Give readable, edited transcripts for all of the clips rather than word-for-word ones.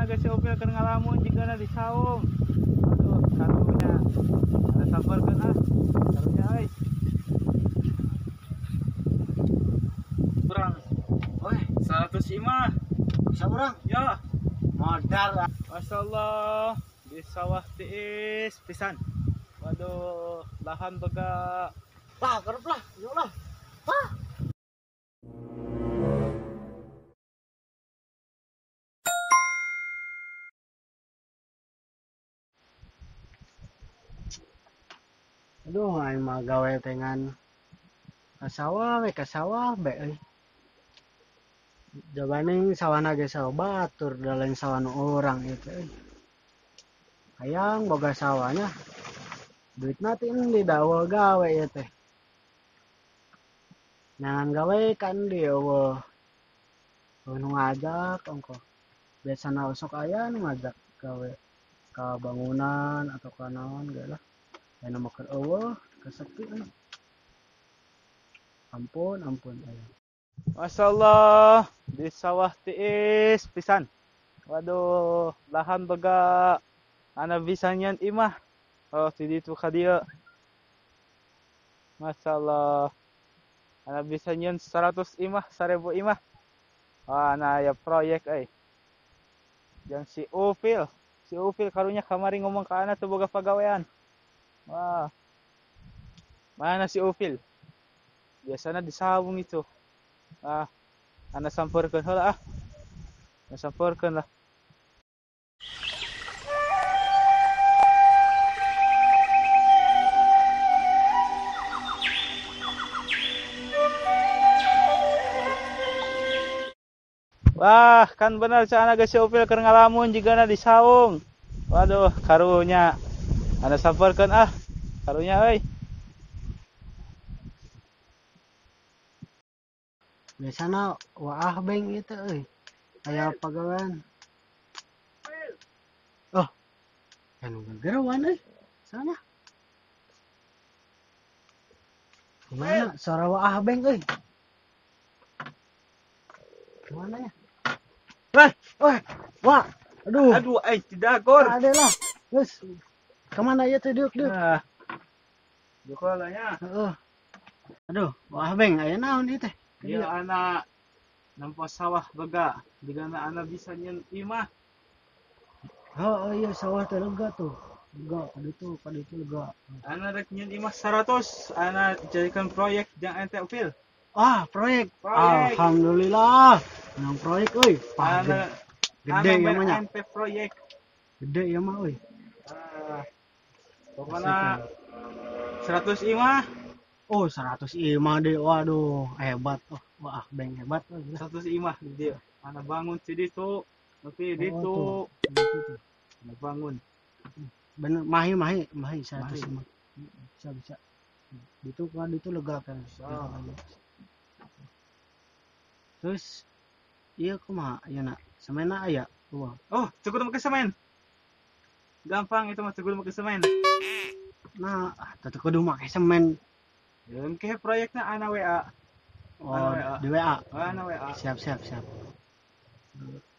cenah geus si Upil keur ngalamun jigana di saung. Aduh, karunya. Ada sabarkeun ah. Karunya euy. Kurang. Woi, 100 imah. Saurang. Ya. Modal. Masyaallah, di sawah tiis pisan. Waduh, lahan bega. Lah, kerep lah, yuk lah. Wah. Aduh, aing mah gawe tengan ka sawah we, ka sawah be euy. Jabane sawahna ge sawah batur, da lain sawah nu urang ieu teh euy. Hayang boga sawahnya. Duitna ti endi da eueuh gawe ieu teh. Neangan gawe ka endi eueuh. Eueuh nu ngajak ongkoh. Biasana sok aya nu ngajak gawe ka bangunan atau ka naon ge lah. Ayeuna mah keur eueuh, kasepi euy. Ampun, ampun aya. Masyaallah, di sawah tiis pisan. Waduh, lahan bega. Ana bisa nyian imah. Oh, ti ditu ka dieu. Masyaallah. Ana bisa nyian 100 imah, 1000 imah. Wah, ana aya proyek euy. Jeung si Upil. Si Upil karunya kamari ngomong ka ana teu boga pagawean. Wah. Mana si Upil? Biasana di sawung itu. Ah, ana sampeurkeun heula ah. Ana sampeurkeun lah. Wah, kan bener cenah geus si Upil keur ngalamun jigana di saung. Waduh, karunya. Ana sampeurkeun ah. Karunya euy. Biasana waah beng ieu teh euy. Aya pagawean. Oh. Anu gegeroan euy. Sana. Kumaha suara waah beng euy? Kumaha ya? Wah, wah, wah. Aduh. Aduh, euy tidak gor. Ade lah. Geus. Kemana ieu teh diuk diuk? Nah. Diuk lah nya. Heeh. Aduh, waah beng aya naon ieu teh? Ieu ana nempo sawah bega, digana ana bisa nyeun imah. Heeh, iya sawah teh lega tuh. Lega, ka ditu lega. Ana rek nyeun imah 100, ana jadikan proyek jang ente Upil. Ah, proyek. Proyek. Alhamdulillah. Menang proyek euy. Ana gede ana ya mah nya. Ente proyek. Gede ya mah euy. Ah, pokokna 100 imah. Oh, 100 imah deh. Waduh, hebat. Oh, wah, beng hebat. Oh, 100 imah di dia. Ana bangun di ditu, tapi di ditu. Oh, tuh. Ana bangun. Bener, mahi mahi mahi 100 Mahi. imah. Bisa bisa. Ditu kan ditu lega kan. Bisa. Terus iya kumaha ieu na? Semena aya? Wah. Oh, cukup make semen. Gampang itu mah cukup make semen. Nah, teu kudu make semen. Ya, ke proyeknya ana WA. Oh, Ana WA. di WA. Ana WA. Siap, siap, siap.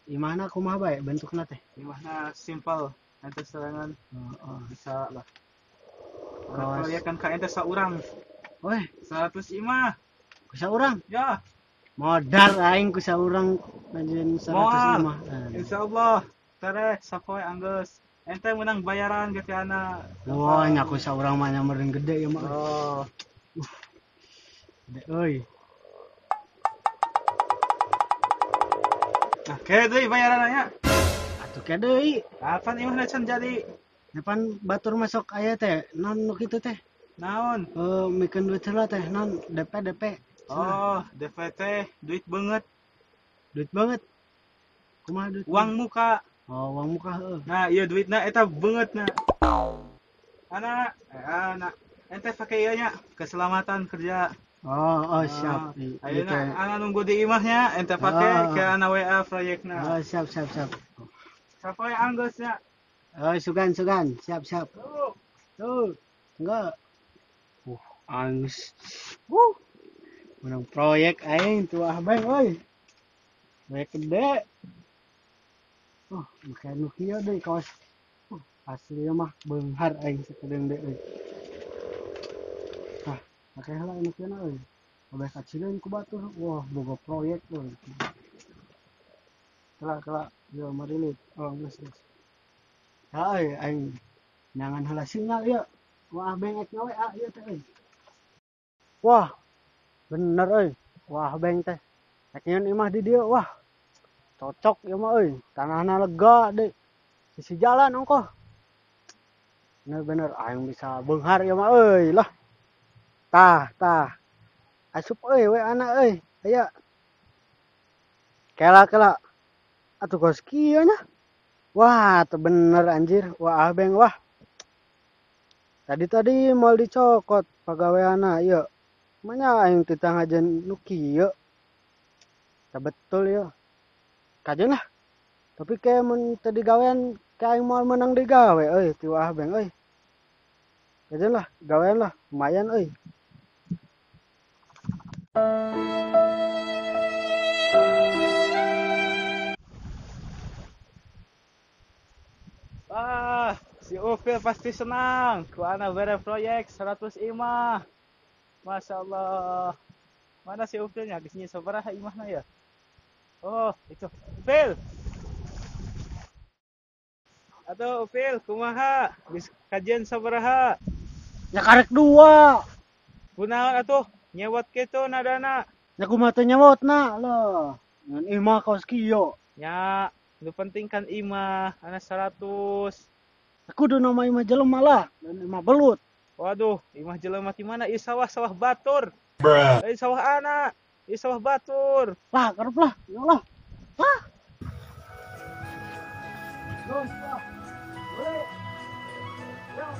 Imahna kumaha bae bentukna teh? Imahna simple, ente serangan Oh, oh. bisa lah. Ana Kawas. proyekan ka ente saurang. Weh, 100 imah. ku saurang. Ya, Modal aing ku saurang lanjut 100 Moal. imah. Insyaallah. Tere sapoe anggeus. Ente menang bayaran ke ana. Wah, nya ku saurang mah nya meureun gede ya mah. Oh. Gede euy. Nah, ke deui bayarannya. Atuh ke deui. Kapan imahna can jadi? Depan batur masuk aya teh, naon nu kitu teh? Naon? Mikeun duit heula teh, naon DP DP. Oh, DP teh duit banget, Duit banget. Kumaha duit? Uang muka. Oh, uang muka heueuh. Nah, iya duitna eta banget na. Ana, ana ente pakai ieu nya keselamatan kerja. Oh, oh siap. Ayeuna ana nunggu di imahnya, ente pakai Ah. ke ana WA proyekna. Oh, siap siap siap. Sapoe anggeus nya. Oh, sugan sugan, siap siap. Tuh. Tuh, enggak. Anggeus. Menang proyek aing tuh ah beng euy. Proyek gede. Oh, make nu kieu deui kawas. Asli mah beunghar aing sakedeung deui euy. Tah, make heula nu kieu na euy. Kabeh kacileun ku batur. Wah, boga proyek euy. Kela kela yo marilit. Oh, geus geus. Ha euy aing nyangan heula sinyal ieu. Wah, beng ek ngawe-A ieu teh euy. Wah, bener euy. Wah, beng teh. Rek nyieun imah di dieu, wah. Cocok ieu mah euy. Tanahna lega deui. Sisi jalan ongkoh. Bener-bener aing bisa beunghar ieu mah euy lah. Tah, tah. Asup euy we anak euy. Aya. Kela kela. Atuh kos kieu nya. Wah, teu bener anjir. Wah, beng wah. Tadi-tadi moal dicokot pagaweanna ieu. Manya aing titah ngajen nu kieu. Teu betul ieu. Kajeun lah. Tapi kayak mun teu digawean kayak aing moal meunang digawe euy ti Wah Beng euy. Kajeun lah, gawean lah, lumayan euy. Wah, si Upil pasti senang. Ku ana bere proyek 100 imah. Masya Allah. Mana si Upilnya? Geus nyieu sabaraha imahna ya? Oh, itu. Upil. Atuh Upil, kumaha? Geus kajian sabaraha? Nya karek dua. Kunaon atuh? Nyewot kitu nadana. Nya kumaha teh nyewotna lah. Ngan imah kaos kieu. Nya, nu penting kan imah, ana 100. Kudu nama imah jelema lah, dan imah belut. Waduh, imah jelema ti mana? Ieu sawah-sawah batur. Ieu sawah ana, ieu sawah batur. Lah, karep lah, ya Allah. Lah. Terus lah. Boleh. Yang.